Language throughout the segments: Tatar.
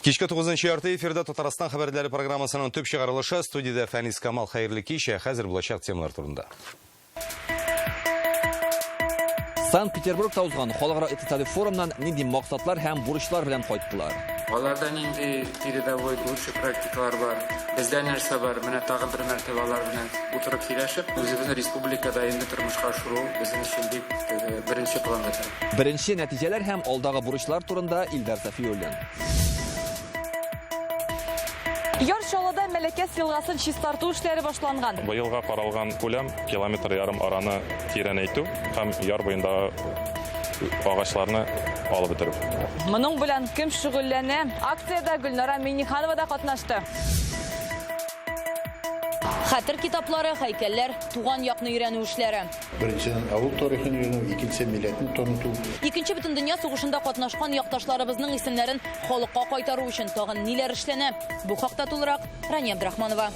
Кичке 9 ярты эфирда Татарстан хәбәрләре программасының төп чыгарылышы. Студиядә Фәнис Камал, хәерле кич. Ә хәзер булачак темалар турында. Санкт-Петербургта узган халыкара икътисади форумнан нинди максатлар һәм бурычлар белән кайттылар? Аларда нинди передовой лучший практикалар бар, бездә нәрсә бар, менә тагын бер мәртәбә алар белән утырып сөйләшеп, үзебезнең республикада инде тормышка ашыру безнең өчен бик беренче планда тора. Беренче нәтиҗәләр һәм алдагы бурычлар турында Илдар Сафиуллин. Яр Чаллыда Мәләкәс елгасын чистарту эшләре башланган. Быелга каралган күләм километр ярым араны тирәнәйтү һәм яр буендагы агачларны алып бетерү. Моның белән кем шөгыльләнә? Акциядә Гөлнара Миңнеханова да катнашты. Хәтер китаплары, һәйкәлләр, туган якны өйрәнү эшләре. Беренчедән, авыл тарихын өйрәнү, икенче, милләтне таныту. Икенче бөтендөнья сугышында катнашкан якташларыбызның исемнәрен халыкка кайтару өчен тагын ниләр эшләнә? Бу хакта тулырак Рания Абдрахманова.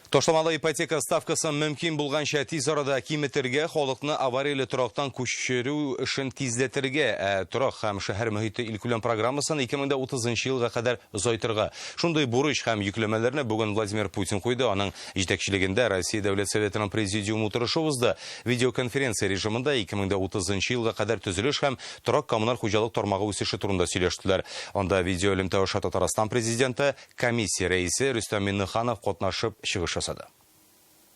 Ташламалы ипотека ставкасын мөмкин булганча тиз арада киметергә, халыкны аварияле торактан күчерү эшен тизләтергә, ә торак һәм шәһәр мөхите илкүләм программасын 2030 елга кадәр озайтырга. Шундый бурыч һәм йөкләмәләрне бүген Владимир Путин куйды. Аның җитәкчелегендә Россия Дәүләт Советының президиум утырышы узды. Видеоконференция режимында 2030 елга кадәр төзелеш һәм торак-коммуналь хуҗалык тармагы үсеше турында сөйләштеләр. Анда видеоэлемтә аша Татарстан Президенты, комиссия рәисе Рөстәм Миңнеханов катнашып чыгыш ясады.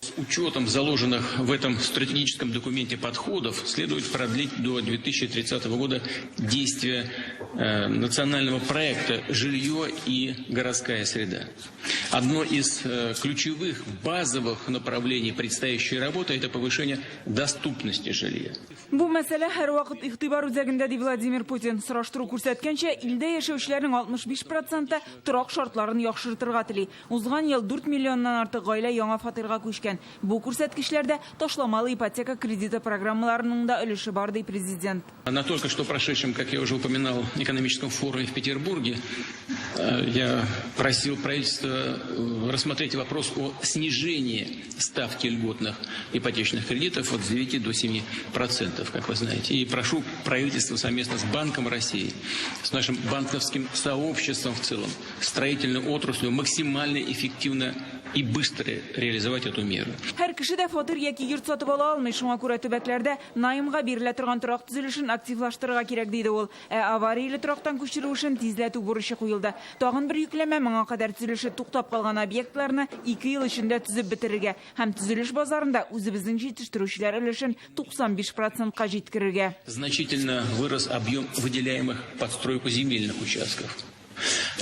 С учетом заложенных в этом стратегическом документе подходов следует продлить до 2030 года действие национального проекта «Жилье и городская среда». Одно из ключевых базовых направлений предстоящей работы – это повышение доступности жилья. Бу мәсьәлә һәрвакыт игътибар үзәгендә, ди Владимир Путин. Сораштыру күрсәткәнчә, илдә яшәүчеләрнең 65 проценты торак шартларын яхшыртырга тели. Узган ел 4 миллионнан артык гаилә яңа фатирга күчкән. Бу күрсәткечләрдә ташламалы ипотека кредиты программаларының да өлеше бар, ди президент. На только что прошедшем, как я уже упоминал, экономическом форуме в Петербурге я просил правительство рассмотреть вопрос о снижении ставки льготных ипотечных кредитов от 9 до 7%, как вы знаете. И прошу правительство совместно с Банком России, с нашим банковским сообществом в целом, строительной отраслью максимально эффективно и быстро реализовать эту меру. Һәр кеше дә фатир яки йорт сатып ала алмый, шуңа күрә төбәкләрдә наймга бирелә торган торак төзелешен активлаштырырга кирәк, диде ул. Ә аварияле торактан күчерү эшен тизләтү бурычы куелды. Тагын бер йөкләмә моңа кадәр төзелеше туктап калган объектларны 2 ел эчендә төзеп бетерергә һәм төзелеш базарында үзебезнең җитештерүчеләр өлешен 95 процентка җиткерергә. Значительно вырос объем выделяемых под стройку земельных участков.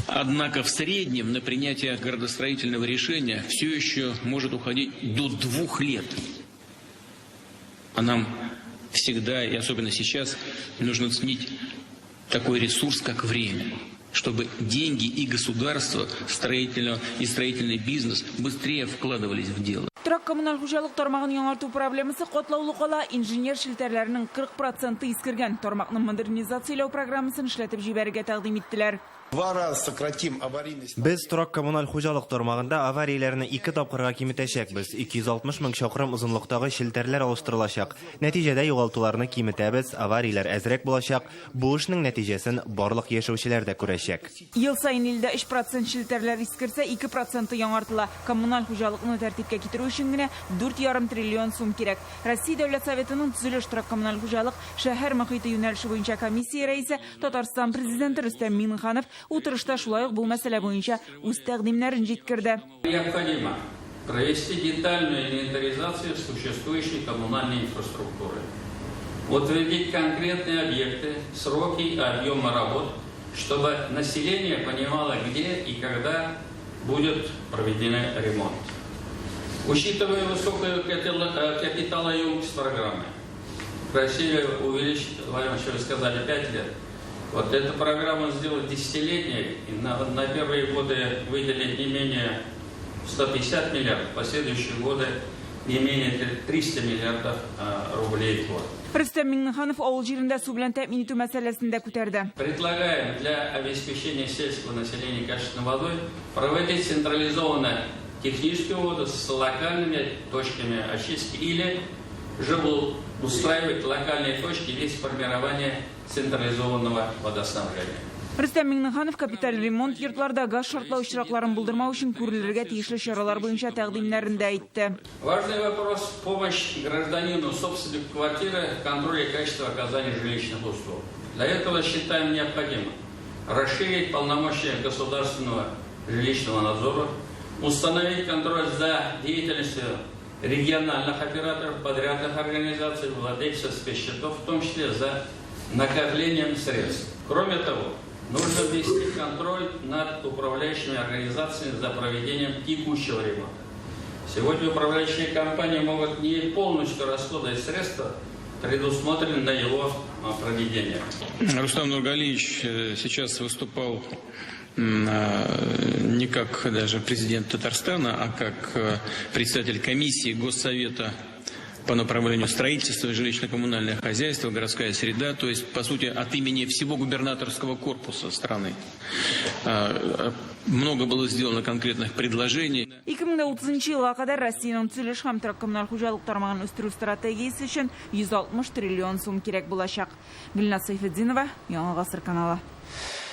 Однако в среднем на принятие градостроительного решения все еще может уходить до 2 лет. А нам всегда, и особенно сейчас, нужно ценить такой ресурс, как время, чтобы деньги и государство, строительного и строительный бизнес быстрее вкладывались в дело. Торак коммуналь хуҗалык тармагын яңарту проблемасы катлаулы кала. Инженер челтәрләренең 40 проценты искергән. Тармакны модернизацияләү программасын эшләтеп җибәрергә тәкъдим иттеләр. 2 раза сократим аварийность. Без торак коммуналь хуҗалык тармагында аварияләрне 2 тапкырга киметәчәкбез. 260 мең чакрым озынлыктагы челтәрләр алыштырылачак. Нәтиҗәдә югалтуларны киметәбез, аварияләр әзрәк булачак. Бу эшнең нәтиҗәсен барлык яшәүчеләр дә күрәчәк. Ел саен илдә 3 процент челтәрләр искерсә, 2 проценты яңартыла. Коммуналь хуҗалыкны тәртипкә китерү өчен генә дүрт ярым триллион сум кирәк. Россия Дәүләт Советының төзелеш торак коммуналь хуҗалык шәһәр мөхите юнәлеше буенча комиссия рәисе Татарстан президенты Рөстәм Миңнеханов утырышта шулай ук бу мәсьәлә буенча үз тәкъдимнәрен җиткерде. Необходимо провести детальную инвентаризацию существующей коммунальной инфраструктуры, утвердить конкретные объекты, сроки и объемы работ, чтобы население понимало, где и когда будет проведен ремонт. Учитывая высокую капиталоемкость программы, Россия увеличит, Владимир Иванович, вы сказали, 5 лет. Вот эту программу сделать десятилетней, и на первые годы выделить не менее 150 миллиардов, в последующие годы не менее 300 миллиардов рублей в год. Рөстәм Миңнеханов авыл җирендә су белән тәэмин итү мәсьәләсен дә күтәрде. Предлагаем для обеспечения сельского населения качественной водой проводить централизованно техническую воду с локальными точками очистки или устраивать локальные точки весь формирования централизованного водоснабжения. Рөстәм Миңнеханов капиталь ремонт йортларда газ шартлау очракларын булдырмау өчен күрелергә тиешле чаралар буенча тәкъдимнәрен дә әйтте. Важный вопрос – помощь гражданину, собственнику квартиры в контроле качества оказания жилищных услуг. Для этого считаем необходимым расширить полномочия государственного жилищного надзора, установить контроль за деятельностью региональных операторов, подрядных организаций, владельцев спецсчетов, в том числе за накоплением средств. Кроме того, нужно ввести контроль над управляющими организациями за проведением текущего ремонта. Сегодня управляющие компании могут не полностью расходовать средства, предусмотренные на его проведение. Рустам Нургалиевич сейчас выступал не как даже президент Татарстана, а как председатель комиссии Госсовета по направлению строительства, жилищно-коммунальное хозяйство, городская среда, то есть, по сути, от имени всего губернаторского корпуса страны. Много было сделано конкретных предложений. 2030 елга кадәр Россиянең төзелеш һәм торак-коммуналь хуҗалык тармагын үстерү стратегиясе өчен 160 триллион сум кирәк булачак. Гөлназ Сәйфетдинова, Яңа Гасыр каналы.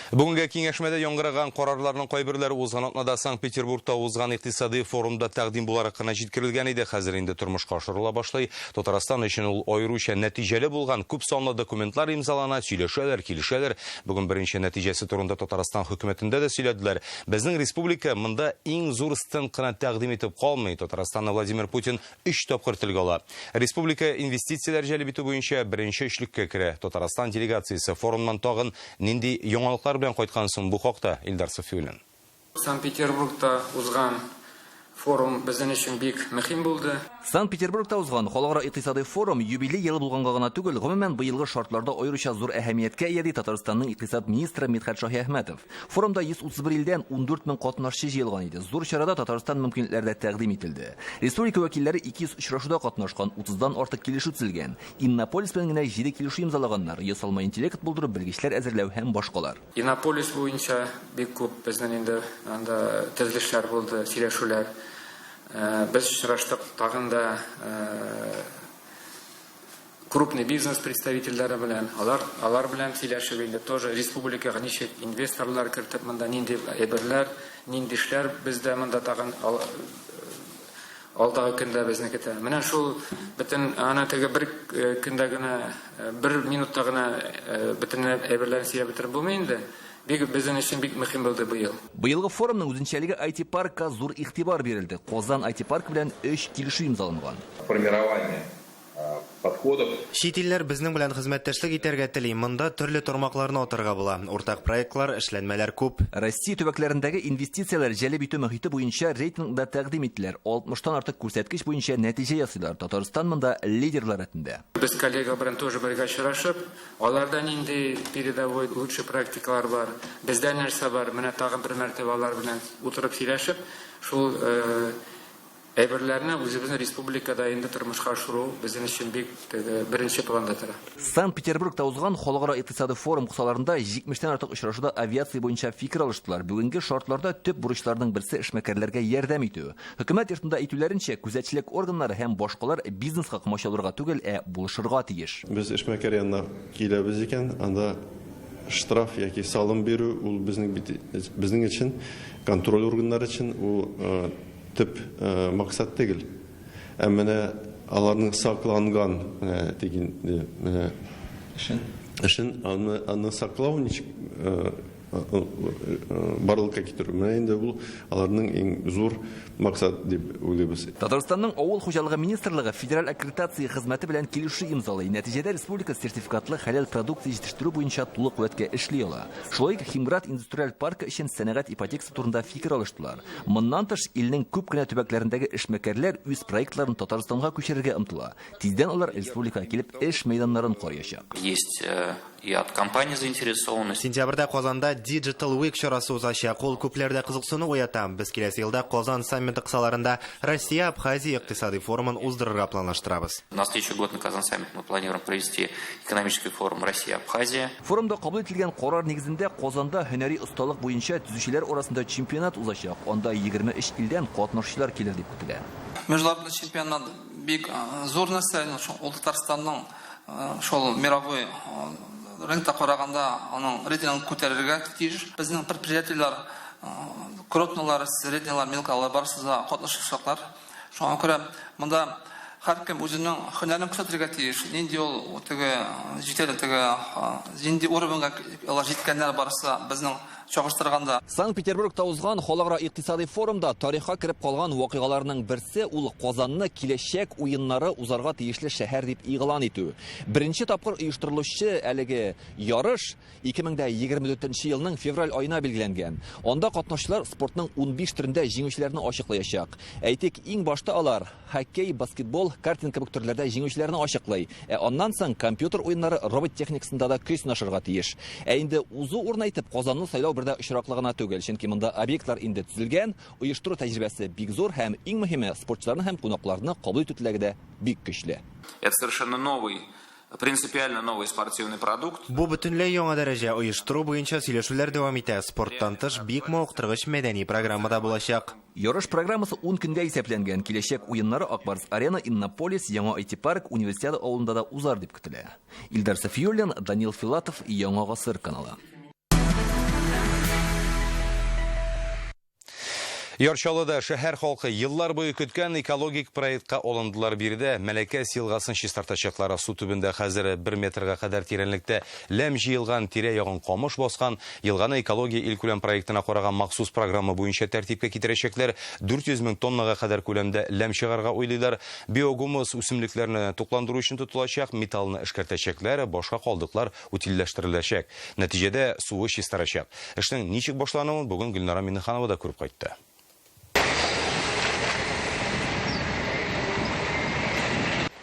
Бүгенге киңәшмәдә яңгыраган карарларның кайберләре узган атнада Санкт-Петербургта узган икътисади форумда тәкъдим буларак кына җиткерелгән иде. Хәзер инде тормышка ашырыла башлый. Татарстан өчен ул аеруча нәтиҗәле булган күп санлы документлар имзалана, сөйләшәләр, килешәләр. Бүген беренче нәтиҗәсе турында Татарстан хөкүмәтендә дә сөйләделәр. Безнең республика монда иң зур стенд кына тәкъдим итеп калмый. Татарстанны Владимир Путин 3 тапкыр телгә ала. Республика инвестицияләр җәлеп итү буенча беренче өчлеккә керә. Татарстан делегациясе форумнан тагын нинди яңалыклар белән кайткан соң, бу хакта Илдар Сафиуллин. Санкт-Петербургта узган форум безнең өчен бик мөһим булды. Санкт-Петербургта узган халыкара икътисади форум юбилей елы булганга гына түгел, гомумән быелгы шартларда аеруча зур әһәмияткә ия, ди Татарстанның икътисад министры Мидхәт Шаһиәхмәтов. Форумда 131 илдән 14 мең катнашчы җыелган иде. Зур чарада Татарстан мөмкинлекләре дә тәкъдим ителде. Республика вәкилләре 200 очрашуда катнашкан, 30-дан артык килешү төзелгән. Иннополис белән генә 7 килешү имзалаганнар. Ясалма интеллект булдырып, белгечләр әзерләү һәм башкалар. Иннополис буенча бик күп безнең инде анда төзелешләр булды, сөйләшүләр. Без очраштык тагын да крупный бизнес представительләре белән, алар белән сөйләшеп инде тоже республикага ничек инвесторлар кертеп, монда нинди әйберләр, нинди эшләр бездә монда тагын алдагы көндә безне көтә. Менә шул бөтен ана теге бер көндә генә, бер минутта гына бөтен әйберләрне сөйләп бетереп булмый инде. Бик безнең өчен бик мөһим булды быел. Быелгы форумның үзенчәлеге IT-паркка зур игътибар бирелде. Казан IT-парк белән 3 килешү имзаланган. Формирование подходов. Чит илләр безнең белән хезмәттәшлек итәргә тели. Монда төрле тармакларны атарга була. Уртак проектлар, эшләнмәләр күп. Россия төбәкләрендәге инвестицияләр җәлеп итү мөхите буенча рейтингда тәкъдим ителәр. 60-тан артык күрсәткеч буенча нәтиҗә ясыйлар. Татарстан монда лидерлар рәтендә. Без коллега белән тоже бергә очрашып, аларда нинди передовой лучший практикалар бар, бездә нәрсә бар, менә тагын бер мәртәбә алар белән утырып сөйләшеп, шул әйберләрне үзебезнең республикада инде тормышка ашыру безнең өчен бик беренче планда тора. Санкт-Петербургта узган халыкара икътисади форум кысаларында 70-тән артык очрашуда авиация буенча фикер алыштылар. Бүгенге шартларда төп бурычларның берсе эшмәкәрләргә ярдәм итү. Хөкүмәт йортында әйтүләренчә, күзәтчелек органнары һәм башкалар бизнеска комачауларга түгел, ә булышырга тиеш. Без эшмәкәр янына киләбез икән, анда штраф яки салым бирү ул безнең өчен, контроль органнары өчен ул төп максат түгел. Ә менә аларның сакланган дигән менә эшен аны саклау ничек барлыкка китерү. Менә инде бу аларның иң зур максат дип уйлыйбыз. Татарстанның авыл хуҗалыгы министрлыгы федераль аккредитация хезмәте белән килешү имзалый. Нәтиҗәдә республика сертификатлы хәләл продукция җитештерү буенча тулы куәткә эшли ала. Шулай ук Химград индустриаль паркы өчен сәнәгать ипотекасы турында фикер алыштылар. Моннан тыш илнең күп кенә төбәкләрендәге эшмәкәрләр үз проектларын Татарстанга күчерергә омтыла. Тиздән алар республикага килеп эш мәйданнарын караячак. Есть и от компании заинтересованность. Сентябрьдә Казанда Digital Week чарасы узачак. Ул күпләрдә кызыксыну уята. Без киләсе елда Казан саммиты кысаларында Россия-Абхазия икътисади форумын уздырырга планлаштырабыз. На следующий год на Казан саммит мы планируем провести экономический форум Россия-Абхазия. Форумда кабул ителгән карар нигезендә Казанда һөнәри осталык буенча төзүчеләр арасында чемпионат узачак. Анда 23 илдән катнашучылар килер дип көтелә. Международный чемпионат бик зур нәрсә, ул Татарстанның шул мировой рынокта караганда аның рейтингын күтәрергә тиеш. Безнең предприятиеләр, крупныйлар, среднийлар, мелкалар барысы да катнашачаклар. Шуңа күрә монда һәркем үзенең һөнәрен күрсәтергә тиеш. Нинди ул теге җитә теге нинди уровеньга алар җиткәннәр барысы да безнең чагыштырганда. Санкт-Петербургта узган халыкара икътисадый форумда тарихка кереп калган вакыйгаларның берсе ул Казанны киләчәк уеннары узарга тиешле шәһәр дип игълан итү. Беренче тапкыр оештырылучы әлеге ярыш 2024 елның февраль аена билгеләнгән. Анда катнашучылар спортның 15 төрендә җиңүчеләрне ачыклаячак. Әйтик, иң башта алар хоккей, баскетбол, картинг кебек төрләрдә җиңүчеләрне ачыклый. Ә аннан соң компьютер уеннары, робот техникасында да көч сынашырга тиеш. Ә инде узу урыны итеп Казанны сайлау бер дә очраклы гына түгел, чөнки монда объектлар инде төзелгән, оештыру тәҗрибәсе бик зур һәм иң мөһиме, спортчыларны һәм кунакларны кабул итү теләге дә бик көчле. Это совершенно новый, принципиально новый спортивный продукт. Бу бөтенләй яңа дәрәҗә. Оештыру буенча сөйләшүләр дәвам итә. Спорттан тыш бик мавыктыргыч мәдәни программа да булачак. Ярыш программасы 10 көнгә исәпләнгән. Киләчәк уеннары Ак Барс Арена, Иннополис, Яңа IT-парк, Универсиада авылында да узар дип көтелә. Илдар Сафиуллин, Данил Филатов, Яңа Гасыр каналы. Яр Чаллыда шәһәр халкы еллар буе көткән экологик проектка алындылар. Биредә Мәләкәс елгасын чистартачаклар. Су төбендә хәзер 1 метрга кадәр тирәнлектә ләм җыелган, тирә-ягын камыш баскан. Елганы экология илкүләм проектына караган махсус программа буенча тәртипкә китерәчәкләр. 400 мең тоннага кадәр күләмдә ләм чыгарга уйлыйлар. Биогумус үсемлекләрне тукландыру өчен тотылачак, металлны эшкәртәчәкләр, башка калдыклар утильләштереләчәк. Нәтиҗәдә суы чистарачак. Эшнең ничек башлануын бүген Гөлнара Миннеханова да күреп кайтты.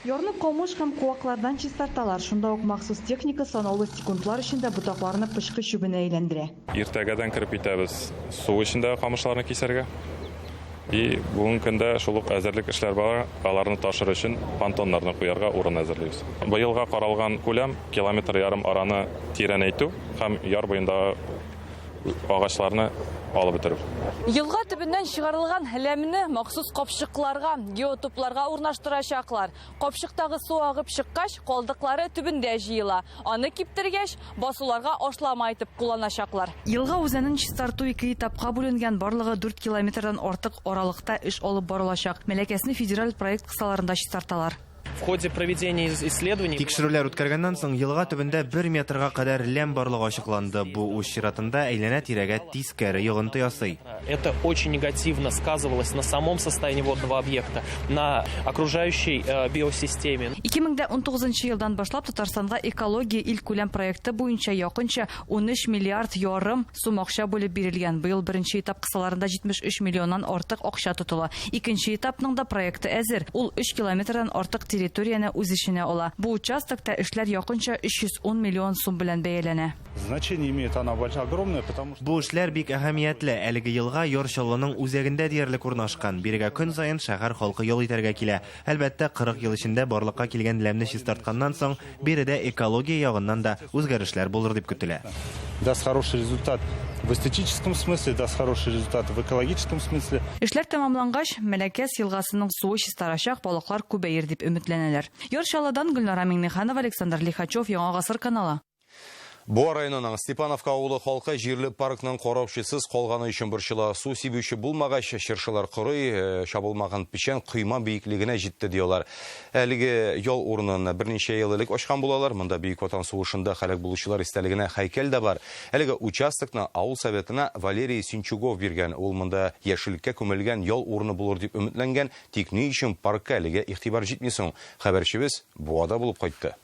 Ярны камыш һәм куаклардан чистарталар. Шунда ук махсус техника санаулы секундлар эчендә ботакларны пычкы чүбенә әйләндерә. Иртәгәдән кереп китәбез су эчендәге камышларны кисәргә. И бүгенге көндә шул ук әзерлек эшләр бара, аларны ташыр өчен понтоннарны куярга урын әзерлибез. Быелга каралган күләм километр ярым араны тирәнәйтү һәм яр буендагы агачларны алып бетерү. Елга төбеннән чыгарылган ләмне махсус капчыкларга, геотупларга урнаштырачаклар. Капчыктагы су агып чыккач, калдыклары төбендә җыела. Аны киптергәч, басуларга ашлама итеп кулланачаклар. Елга үзәнен чистарту ике этапка бүленгән, барлыгы 4 километрдан артык аралыкта эш алып барылачак. Мәләкәсне федераль проект кысаларында чистарталар. В ходе проведения исследований Тикшерүләр үткәргәннән соң елга төбендә 1 метрга кадәр ләм барлыгы ачыкланды. Бу үз чиратында әйләнә-тирәгә тискәре йогынты ясый. Это очень негативно сказывалось на самом состоянии водного объекта, на окружающей биосистеме. 2019 елдан башлап Татарстанга экология илкүләм проекты буенча якынча 13 миллиард ярым сум акча бүлеп бирелгән. Быел беренче этап кысаларында 73 миллионнан артык акча тотыла. Икенче этапның да проекты әзер. Ул 3 километрдан артык территорияне үз эченә ала. Бу участокта эшләр якынча 310 миллион сум белән бәяләнә. Значение имеет она большое, огромное, потому что Бу эшләр бик әһәмиятле. Әлеге елга Яр Чаллының үзәгендә диярлек урнашкан. Бирегә көн саен шәһәр халкы ял итәргә килә. Әлбәттә, 40 ел эчендә барлыкка килгән ләмне чистартканнан соң, биредә экология ягыннан да үзгәрешләр булыр дип көтелә. даст хороший результат в эстетическом смысле, даст хороший результат в экологическом смысле. Эшләр тәмамлангач, Мәләкәс елгасының суы чистарачак, балыклар күбәер дип өметләнәләр. Яр Чаллыдан Гөлнара Миңнеханова, Александр Лихачев, Яңа Гасыр каналы. Буа районының Степановка авылы халкы җирле паркның караучысыз калганы өчен борчыла. Су сибүче булмагач, чыршылар корый, чабылмаган печән койма биеклегенә җитте диялар. Әлеге ял урынын берничә ел элек ачкан булалар. Монда Бөек Ватан сугышында һәлак булучылар истәлегенә һәйкәл дә бар. Әлеге участокны авыл советына Валерий Синчугов биргән. Ул монда яшеллеккә күмелгән ял урыны булыр дип өметләнгән. Тик ни өчен паркка әлегә игътибар җитми соң? Хәбәрчебез Буада булып кайтты.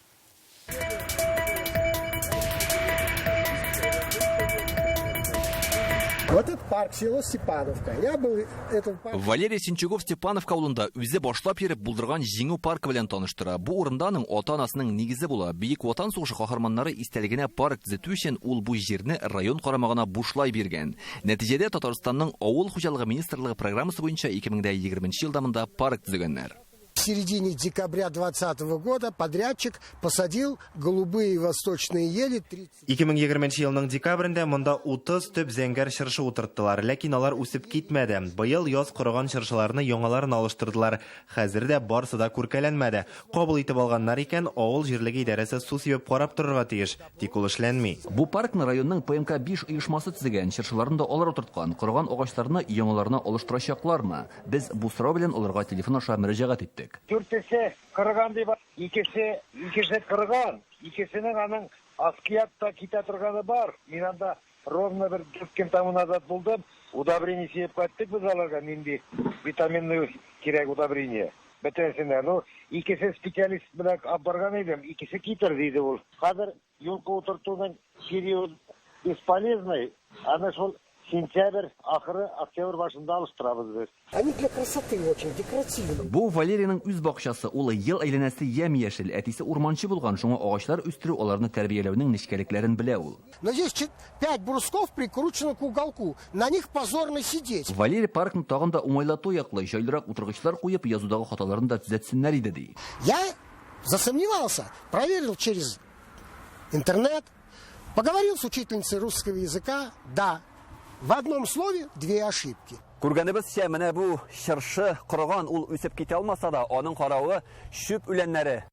Вот этот парк, село Степановка. Я был этот парк. Валерий Синчугов Степановка авылында үзе башлап йөреп булдырган Җиңү паркы белән таныштыра. Бу урында аның ата-анасының нигезе була. Бөек Ватан сугышы каһарманнары истәлегенә парк төзетү өчен ул бу җирне район карамагына бушлай биргән. Нәтиҗәдә Татарстанның Авыл хуҗалыгы министрлыгы программасы буенча 2020 елда монда парк төзегәннәр. В середине декабря 2020 года подрядчик посадил голубые восточные ели 30. 2020 елның декабрендә монда 30 төп зәңгәр чыршы утырттылар, ләкин алар үсеп китмәде. Быел яз корыган чыршыларны яңаларын алыштырдылар. Хәзер дә барсы да күркәләнмәде. Кабул итеп алганнар икән, авыл җирлеге идарәсе су сибеп карап торырга тиеш, тик ул эшләнми. Бу паркны районның ПМК 5 оешмасы төзегән, чыршыларны да алар утырткан. Корыган агачларны яңаларына алыштырачаклармы? Без бу сорау белән аларга телефон аша мөрәҗәгать иттек. Дүртесе корыган дип, икесе, икесе корыган, икесенең аның аският та китә торганы бар. Мин анда ровно бер дүрт көн тому назад булдым. Удобрение сибеп кайттык без аларга, нинди витаминный кирәк удобрение. Бөтенесенә. Ну, икесе специалист белән алып барган идем, икесе китер диде ул. Хәзер елка утыртуның период бесполезный, аны шул сентябрь ахыры, октябрь башында алыштырабыз без. Они для красоты очень декоративные. Бу Валерийның үз бакчасы, ул ел әйләнәсе ямь-яшел. Әтисе урманчы булган, шуңа агачлар үстерү, аларны тәрбияләүнең нечкәлекләрен белә ул. Но здесь пять брусков прикручено к уголку. На них позорно сидеть. Валерий паркны тагын да уңайлату яклы, җайлырак утыргычлар куеп, язудагы хаталарын да төзәтсеннәр иде, ди. Я засомневался, проверил через интернет, поговорил с учительницей русского языка. Да, в одном слове две ошибки. Күргәнебезчә, менә бу чыршы корыган, ул үсеп китә алмаса да, аның каравы чүп үләннәре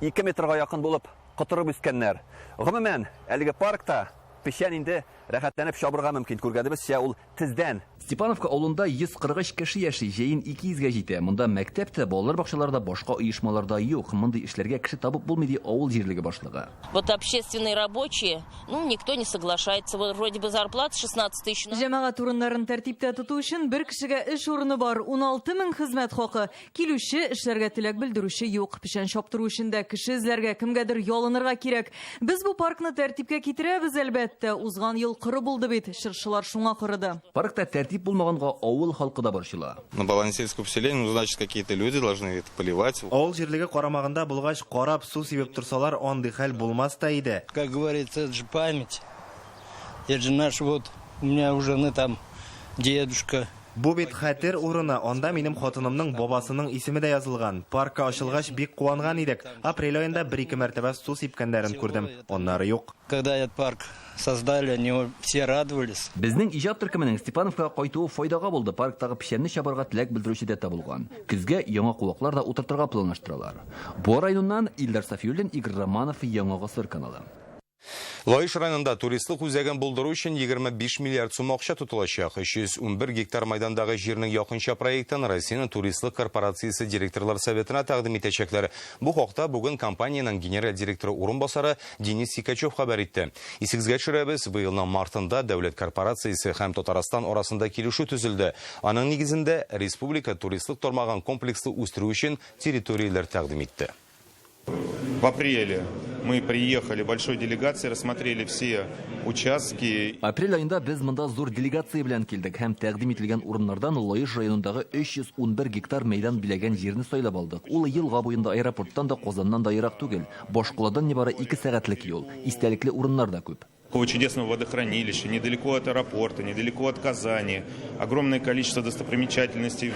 2 метрга якын булып котырып үскәннәр. Гомумән, әлеге паркта печән инде рәхәтләнеп чабырга мөмкин. Күргәнебезчә, ул тездән. Степановка авылында 143 кеше яши, җәен 200гә җитә. Монда мәктәп тә, балалар бакчалары да, башка оешмалар да юк. Мондый эшләргә кеше табып булмый, ди авыл җирлеге башлыгы. Вот общественные рабочие, ну, никто не соглашается. Вот вроде бы зарплата 16 тысяч. Но. Җәмәгать урыннарын тәртиптә тоту өчен бер кешегә эш урыны бар, 16 мең хезмәт хакы. Килүче, эшләргә теләк белдерүче юк. Печән чаптыру өчен дә кеше эзләргә, кемгәдер ялынырга кирәк. Без бу паркны тәртипкә китерәбез, әлбәттә. Узган ел коры булды бит, чыршылар шуңа корыды. Паркта тәртип булмаганга авыл халкы да борчыла. На балансе сельского поселения, ну, значит, какие-то люди должны это поливать. Авыл җирлеге карамагында булгач, карап, су сибеп торсалар, андый хәл булмас та иде. Как говорится, это же память. Это же наш вот, у меня у жены там дедушка. Бу бит хәтер урыны, анда минем хатынымның бабасының исеме дә язылган. Паркка ачылгач бик куанган идек. Апрель аенда бер-ике мәртәбә су сипкәннәрен күрдем. Аннары юк. Когда этот парк создали, они все радовались. Безнең иҗат төркеменең Степановкага кайтуы файдага булды. Парктагы печәнне чабарга теләк белдерүче дә табылган. Көзгә яңа куаклар да утыртырга планлаштыралар. Буа районыннан Илдар Сафиуллин, Игорь Романов, Яңа Гасыр каналы. Лаеш районында туристлык үзәген булдыру өчен 25 миллиард сум акча тотылачак. 311 гектар мәйдандагы җирнең якынча проектын Россиянең туристлык корпорациясе директорлар советына тәкъдим итәчәкләр. Бу хакта бүген компаниянең генераль директоры урынбасары Денис Сикачев хәбәр итте. Исегезгә төшерәбез, быелның мартында дәүләт корпорациясе һәм Татарстан арасында килешү төзелде. Аның нигезендә республика туристлык тармагын комплекслы үстерү өчен территорияләр тәкъдим итте. В апреле мы приехали большой делегацией, рассмотрели все участки. Апрель аенда без монда зур делегация белән килдек һәм тәкъдим ителгән урыннардан Лаеш районындагы 311 гектар мәйдан биләгән җирне сайлап алдык. Ул елга буенда аэропорттан да, Казаннан да ерак түгел. Башкаладан нибары 2 сәгатьлек юл. Истәлекле урыннар да күп. Такого чудесного водохранилища, недалеко от аэропорта, недалеко от Казани, огромное количество достопримечательностей.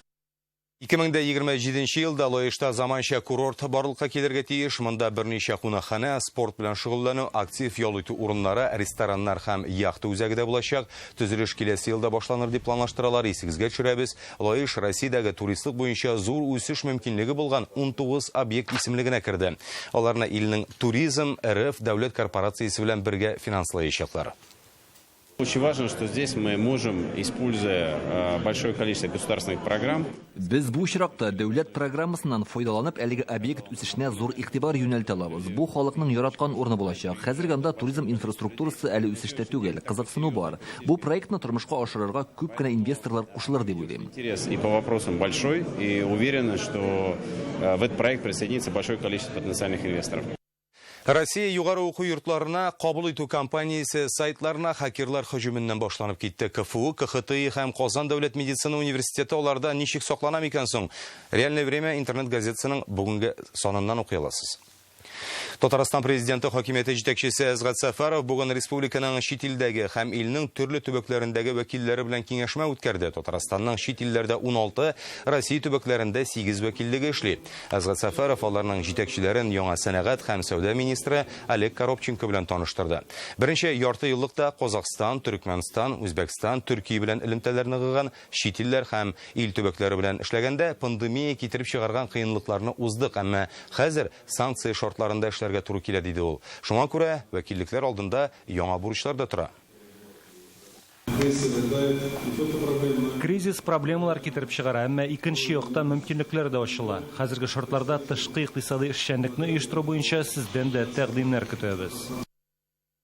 2027 елда Лаешта заманча курорт барлыкка килергә тиеш. Монда берничә кунакханә, спорт белән шөгыльләнү, актив ял итү урыннары, рестораннар һәм яхта үзәге дә булачак. Төзелеш киләсе елда башланыр дип планлаштыралар. Исегезгә төшерәбез, Лаеш Россиядәге туристлык буенча зур үсеш мөмкинлеге булган 19 объект исемлегенә керде. Аларны илнең Туризм РФ дәүләт корпорациясе белән бергә финанслаячаклар. Очень важно, что здесь мы можем, используя большое количество государственных программ. Без бу очракта дәүләт программасыннан файдаланып, әлеге объект үсешенә зур игътибар юнәлтә алабыз. Бу халыкның яраткан урыны булачак. Хәзерге анда туризм инфраструктурасы әле үсештә түгел, кызыксыну бар. Бу проектны тормышка ашырырга күп кенә инвесторлар кушылыр дип уйлыйм. Интерес и по вопросам большой, и уверен, что в этот проект присоединится большое количество потенциальных инвесторов. Россия югары уку йортларына кабул итү кампаниясе сайтларына хакерлар һөҗүменнән башланып китте. КФУ, КХТИ һәм Казан дәүләт медицина университеты аларда ничек саклана микән соң? Реальное время интернет газетасының бүгенге саныннан укый аласыз. Татарстан президенты хакимияте җитәкчесе Әсгать Сәфәров бүген республиканың чит илдәге һәм илнең төрле төбәкләрендәге вәкилләре белән киңәшмә үткәрде. Татарстанның чит илләрдә 16, Россия төбәкләрендә 8 вәкиллеге эшли. Әсгать Сәфәров аларның җитәкчеләрен яңа сәнәгать һәм сәүдә министры Олег Коробченко белән таныштырды. Беренче ярты еллыкта Казахстан, Төркмәнстан, Үзбәкстан, Төркия белән элемтәләр ныгыган, чит илләр һәм ил төбәкләре белән эшләгәндә пандемия китереп чыгарган кыенлыкларны уздык, әмма хәзер санкция шартларында эшләргә туры килә, диде ул. Шуңа күрә вәкиллекләр алдында яңа бурычлар да тора. Кризис проблемалар китереп чыгара, әмма икенче яктан мөмкинлекләр дә ачыла. Хәзерге шартларда тышкы икътисадый эшчәнлекне оештыру буенча сездән дә тәкъдимнәр көтәбез.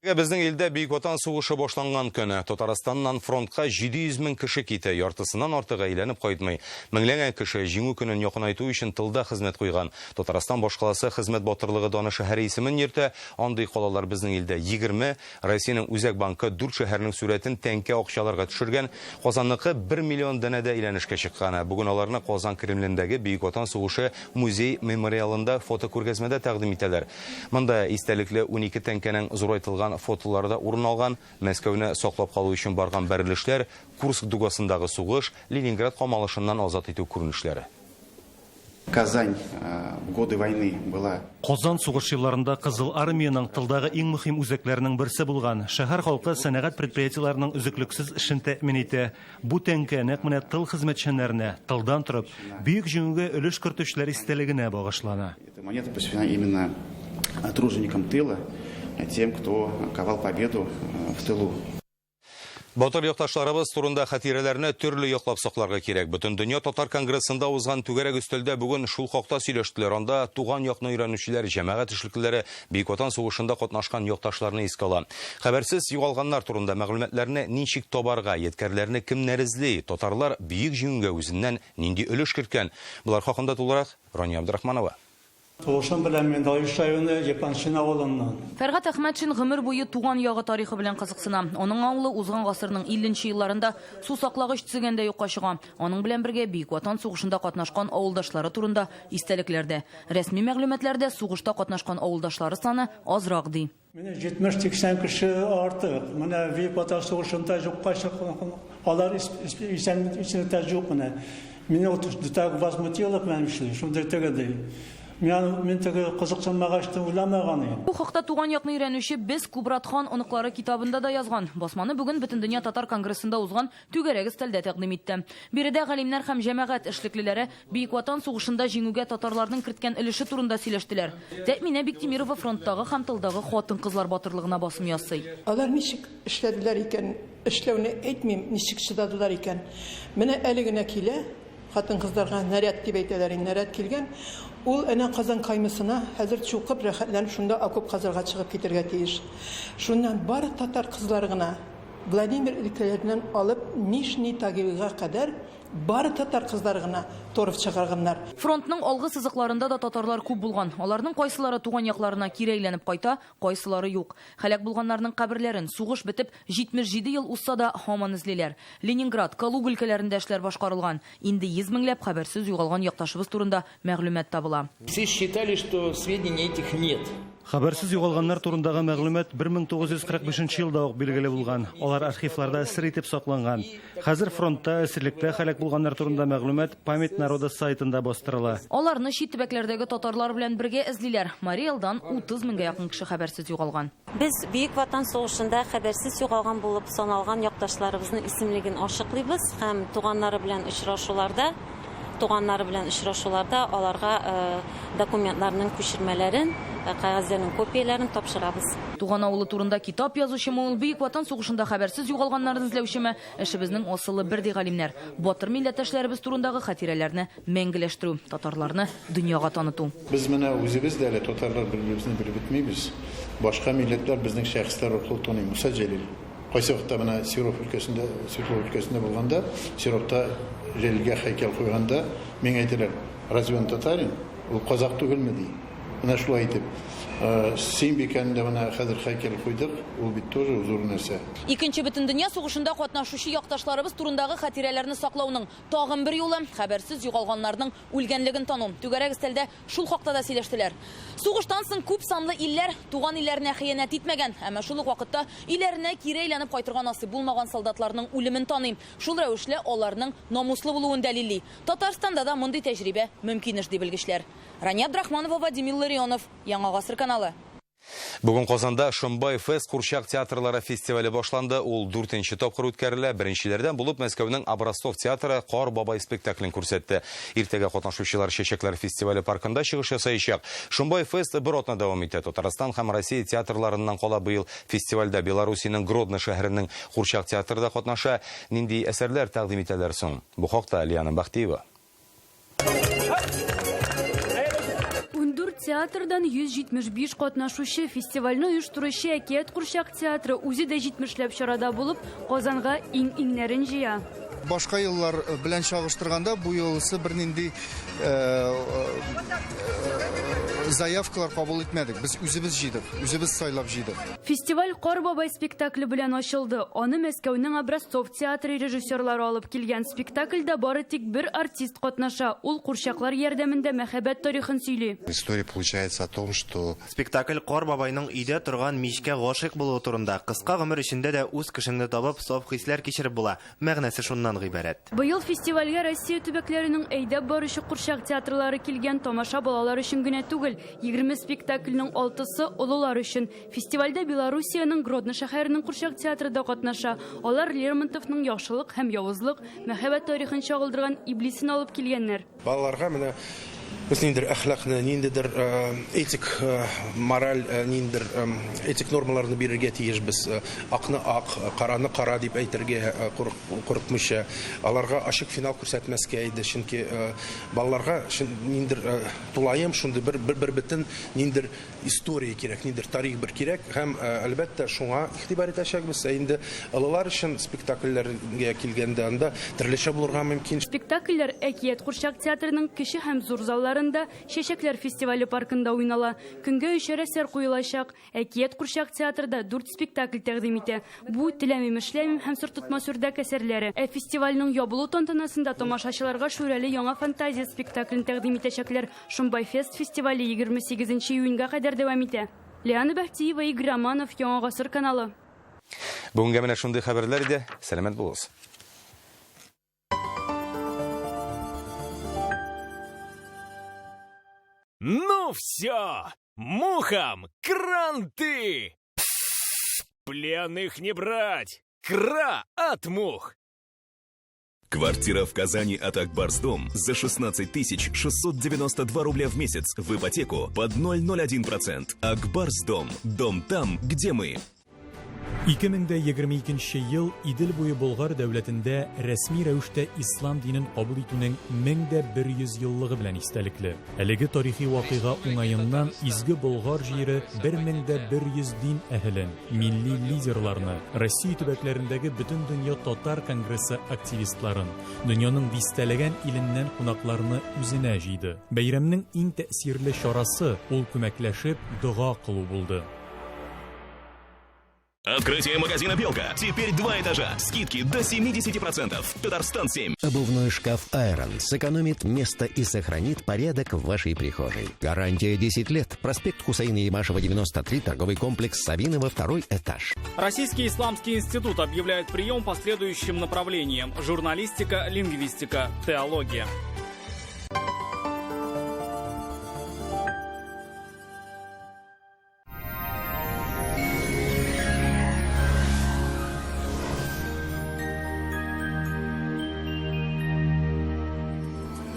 Безнең илдә Бөек Ватан сугышы башланган көне. Татарстаннан фронтка 700 мең кеше китә, яртысыннан артыгы әйләнеп кайтмый. Меңләгән кеше Җиңү көнен якынайту өчен тылда хезмәт куйган. Татарстан башкаласы хезмәт батырлыгы даны шәһәре исемен йөртә. Андый калалар безнең илдә 20. Россиянең Үзәк банкы дүрт шәһәрнең сурәтен тәңкә акчаларга төшергән. Казанныкы 1 миллион данәдә әйләнешкә чыккан. Бүген аларны Казан Кремлендәге Бөек Ватан сугышы музей-мемориалында фотокүргәзмәдә тәкъдим итәләр. Монда истәлекле 12 тәңкәнең зурайтылган фотолары да урын алган. Мәскәүне саклап калу өчен барган бәрелешләр, Курск дугасындагы сугыш, Ленинград камалышыннан азат итү күренешләре. Казань в годы войны была. Казан сугыш елларында Кызыл Армиянең тылдагы иң мөһим үзәкләренең берсе булган. Шәһәр халкы сәнәгать предприятиеләренең өзеклексез эшен тәэмин итә. Бу тәңкә нәкъ менә тыл хезмәтчәннәренә, тылдан торып, Бөек Җиңүгә өлеш кертүчеләр истәлегенә багышлана. Эта монета посвящена именно труженикам тыла, тем, кто ковал победу в тылу. Батыр якташларыбыз турында хатирәләрне төрле яклап сакларга кирәк. Бөтендөнья татар конгрессында узган түгәрәк өстәлдә бүген шул хакта сөйләштеләр. Анда туган якны өйрәнүчеләр, җәмәгать эшлеклеләре, Бөек Ватан сугышында катнашкан якташларны искә ала. Хәбәрсез югалганнар турында мәгълүматларны ничек табарга, ядкәрләрне кемнәр эзли, татарлар Бөек Җиңүгә үзеннән нинди өлеш керткән? Болар хакында тулырак Рания Абдрахманова. Тумышым белән мин Лаеш районы Епанчина авылыннан. Фәргать Әхмәтшин гомер буе туган ягы тарихы белән кызыксына. Аның авылы узган гасырның 50 нче елларында су саклагыч төзегәндә юкка чыга. Аның белән бергә Бөек Ватан сугышында катнашкан авылдашлары турында истәлекләр дә. Рәсми мәгълүматларда сугышта катнашкан авылдашлары саны азрак, ди. Менә 70-80 кеше артык. Менә Бөек Ватан сугышында юкка чыккан, алар исән исемлектә юк менә. Мине ул так возмутило, менә шундый теге ди. Мин мин теге кызыксынмагач та уйламаган идем. Бу хакта туган якны өйрәнүче Без Кубрат хан оныклары китабында да язган. Басманы бүген Бөтендөнья татар конгрессында узган түгәрәк өстәлдә тәкъдим итте. Биредә галимнәр һәм җәмәгать эшлеклеләре Бөек Ватан сугышында җиңүгә татарларның керткән өлеше турында сөйләштеләр. Тәэминә Биктимирова фронттагы һәм тылдагы хатын-кызлар батырлыгына басым ясый. Алар ничек эшләделәр икән, эшләүне әйтмим, ничек чыдадылар икән. Менә әле генә килә, хатын-кызларга наряд дип әйтәләр инде, наряд килгән. Ул әнә Казан каймасына хәзер чукып, рәхәтләнеп шунда окоп казырга чыгып китәргә тиеш. Шуннан бары татар кызлары гына, Владимир өлкәләреннән алып Нижний Тагилга кадәр бары татар кызлары гына торф чыгарганнар. Фронтның алгы сызыкларында да татарлар күп булган. Аларның кайсылары туган якларына кире әйләнеп кайта, кайсылары юк. Һәлак булганнарның каберләрен, сугыш бетеп, 77 ел узса да, һаман эзлиләр. Ленинград, Калуга өлкәләрендә эшләр башкарылган. Инде 100 меңләп хәбәрсез югалган якташыбыз турында мәгълүмат табыла. Все считали, что сведений этих нет. Хәбәрсез югалганнар турындагы мәгълүмат 1945 нче елда ук билгеле булган. Алар архивларда сер итеп сакланган. Хәзер фронтта, әсирлектә һәлак булганнар турында мәгълүмат Память народа сайтында бастырыла. Аларны чит төбәкләрдәге татарлар белән бергә эзлиләр. Марий Элдан 30 меңгә якын кеше хәбәрсез югалган. Без Бөек Ватан сугышында хәбәрсез югалган булып саналган якташларыбызның исемлеген ачыклыйбыз һәм туганнары белән очрашуларда туганнары белән очрашуларда аларга документларның күчермәләрен, кәгазьләрнең копияләрен тапшырабыз. Туган авылы турында китап язучымы ул, Бөек Ватан сугышында хәбәрсез югалганнарны эзләүчеме, эшебезнең асылы бер, ди галимнәр. Батыр милләттәшләребез турындагы хатирәләрне мәңгеләштерү, татарларны дөньяга таныту. Без менә үзебез дә әле татарлар бер-беребезне белеп бетмибез. Башка милләтләр безнең шәхесләр аркылы таный. Муса Җәлил. Кайсы вакытта менә Серов өлкәсендә, Свердлов өлкәсендә булганда, Серовта Җәлилгә һәйкәл куйганда, миңа әйтәләр, разве он татарин? Ул казак түгелме, ди. Менә шулай итеп. Сөембикәне дә менә хәзер һәйкәл куйдык, ул бит тоже зур нәрсә. Икенче бөтендөнья сугышында катнашучы якташларыбыз турындагы хатирәләрне саклауның тагын бер юлы, хәбәрсез югалганнарның үлгәнлеген тану. Түгәрәк өстәлдә шул хакта да сөйләштеләр. Сугыштан соң күп санлы илләр туган илләренә хыянәт итмәгән, әмма шул ук вакытта өйләренә кире әйләнеп кайтырга насыйп булмаган солдатларның үлемен таный. Шул рәвешле аларның намуслы булуын дәлилли. Татарстанда да мондый тәҗрибә мөмкин эш, ди белгечләр. Рания Абдрахманова, Вадим Илларионов, Яңа Гасыр каналы. Бүген Казанда Шомбай фест курчак театрлары фестивале башланды. Ул дүртенче тапкыр үткәрелә. Беренчеләрдән булып Мәскәүнең Образцов театры Кар бабай спектаклен күрсәтте. Иртәгә катнашучылар Чәчәкләр фестивале паркында чыгыш ясаячак. Шомбай фест бер атна дәвам итә. Татарстан һәм Россия театрларыннан кала быел фестивальдә Белоруссиянең Гродно шәһәренең курчак театры да катнаша. Нинди әсәрләр тәкъдим итәләр соң? Бу хакта Лиана Бахтиева. 14 театрдан 175 катнашучы фестивальне оештыручы Әкият курчак театры үзе дә 70ләп чарада булып, Казанга иң-иңнәрен җыя. Башка еллар белән чагыштырганда, бу елысы бернинди заявкалар кабул итмәдек. Без үзебез җыйдык, үзебез сайлап җыйдык. Фестиваль Кар бабай спектакле белән ачылды. Аны Мәскәүнең Образцов театры режиссерлары алып килгән. Спектакльдә бары тик бер артист катнаша. Ул курчаклар ярдәмендә мәхәббәт тарихын сөйли. История получается о том, что Спектакль Кар бабайның өйдә торган мичкә гашыйк булуы турында. Кыска гомер эчендә дә үз кешеңне табып, саф хисләр кичереп була. Мәгънәсе шуннан гыйбарәт. Быел фестивальгә Россия төбәкләренең әйдәп баручы курчак театрлары килгән. Тамаша балалар өчен генә түгел. 20 спектакльнең алтысы олылар өчен. Фестивальдә Белоруссиянең Гродно шәһәренең курчак театры да катнаша. Алар Лермонтовның яхшылык һәм явызлык, мәхәббәт тарихын чагылдырган Иблисен алып килгәннәр. Балаларга менә без ниндидер әхлакны, ниндидер этик, мораль, ниндидер этик нормаларны бирергә тиешбез. Акны ак, караны кара дип әйтергә курыкмыйча, аларга ачык финал күрсәтмәскә иде, чөнки балаларга ниндидер тулаем шундый бер бер бөтен ниндидер история кирәк, ниндидер тарих бер кирәк һәм, әлбәттә, шуңа игътибар итәчәкбез. Ә инде олылар өчен спектакльләргә килгәндә, анда төрлечә булырга мөмкин. Спектакльләр Әкият курчак театрының кече һәм зур залларында, Чәчәкләр фестивале паркында уйнала. Көнгә өчәр әсәр куелачак. Әкият курчак театры да дүрт спектакль тәкъдим итә. Бу, Теләмим эшләмим һәм Сортотмас үрдәк әсәрләре. Ә фестивальнең ябылу тантанасында тамашачыларга Шүрәле яңа фантазия спектаклен тәкъдим итәчәкләр. Шомбай фест фестивале 28 июньгә кадәр дәвам итә. Лиана Бәхтиева, Игорь Романов, Яңа гасыр каналы. Бүгенгә менә шундый хәбәрләр иде. Сәламәт булыгыз. Ну все! Мухам кранты! Пленных не брать! Кра от мух! Квартира в Казани от Акбарс Дом за 16 692 рубля в месяц в ипотеку под 0,01%. Акбарс Дом. Дом там, где мы. 2022 ел Идел буе Болгар дәүләтендә рәсми рәвештә ислам динен кабул итүнең 1100 еллыгы белән истәлекле. Әлеге тарихи вакыйга уңаеннан Изге Болгар җире 1100 дин әһелен, милли лидерларны, Россия төбәкләрендәге Бөтендөнья татар конгрессы активистларын, дөньяның дистәләгән иленнән кунакларны үзенә җыйды. Бәйрәмнең иң тәэсирле чарасы, ул күмәкләшеп дога кылу булды. Открытие магазина «Белка». Теперь два этажа. Скидки до 70%. Татарстан 7. Обувной шкаф «Айрон» сэкономит место и сохранит порядок в вашей прихожей. Гарантия 10 лет. Проспект Хусаина Ямашева, 93, торговый комплекс Савинова, второй этаж. Российский исламский институт объявляет прием по следующим направлениям. Журналистика, лингвистика, теология.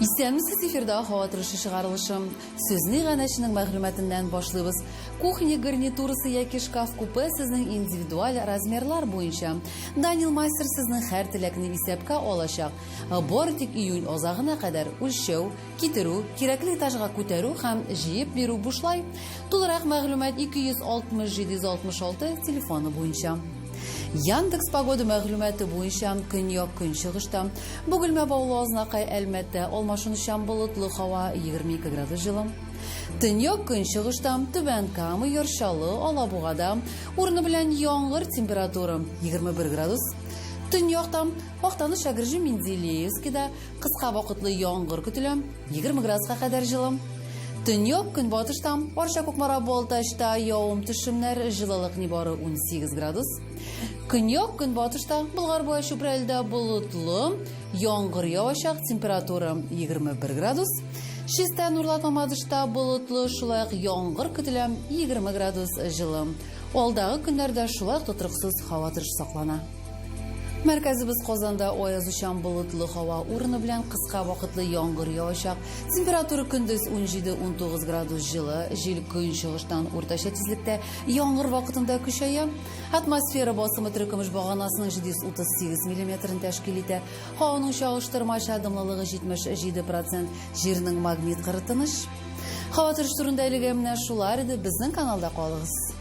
Исәнмесез эфирда һава торышы чыгарылышы. Сүзне иганәченең мәгълүматыннан башлыйбыз. Кухня гарнитурасы яки шкаф-купе сезнең индивидуаль размерлар буенча. Данил мастер сезнең һәр теләкне исәпкә алачак. Бары тик июнь азагына кадәр үлчәү, Китерү, кирәкле этажга күтәрү һәм җыеп бирү бушлай. Тулырак мәгълүмат 260 766 телефоны буенча. Яндекс Погода мәгълүматы буенча көньяк-көнчыгышта Бөгелмә, Баулы, Азнакай, Әлмәттә алмашынучан болытлы һава 22 градус җылы. Төньяк көнчыгышта, Түбән Кама, Яр Чаллы, Алабугада урыны белән яңгыр, температура 21 градус. Төньякта, Актаныш, Әгерҗе, Менделеевскида кыска вакытлы яңгыр көтелә, 20 градуска кадәр җылы. Төньяк көнбатышта, Арча, Кукмара, Балтачта явым-төшемнәр, җылылык нибары 18 градус. Көньяк көнбатышта, Болгар буе Чүпрәледә болытлы, яңгыр явачак, температура 21 градус. Чистай, Нурлат, Мамадышта болытлы, шулай ук яңгыр көтелә, 20 градус җылы. Алдагы көннәрдә шулай ук тотрыксыз һава торышы саклана. Мәркәзебез Казанда аязучан болытлы һава урыны белән кыска вакытлы яңгыр явачак. Температура көндез 17-19 градус җылы, җил көнчыгыштан уртача тизлектә яңгыр вакытында көчәя. Атмосфера басымы терекөмеш баганасының 738 миллиметрын тәшкил итә. Һаваның чагыштырмача дымлылыгы 77 процент, җирнең магнит кыры тыныч. Һава торышы турында әлегә менә шулар иде. Безнең каналда калыгыз.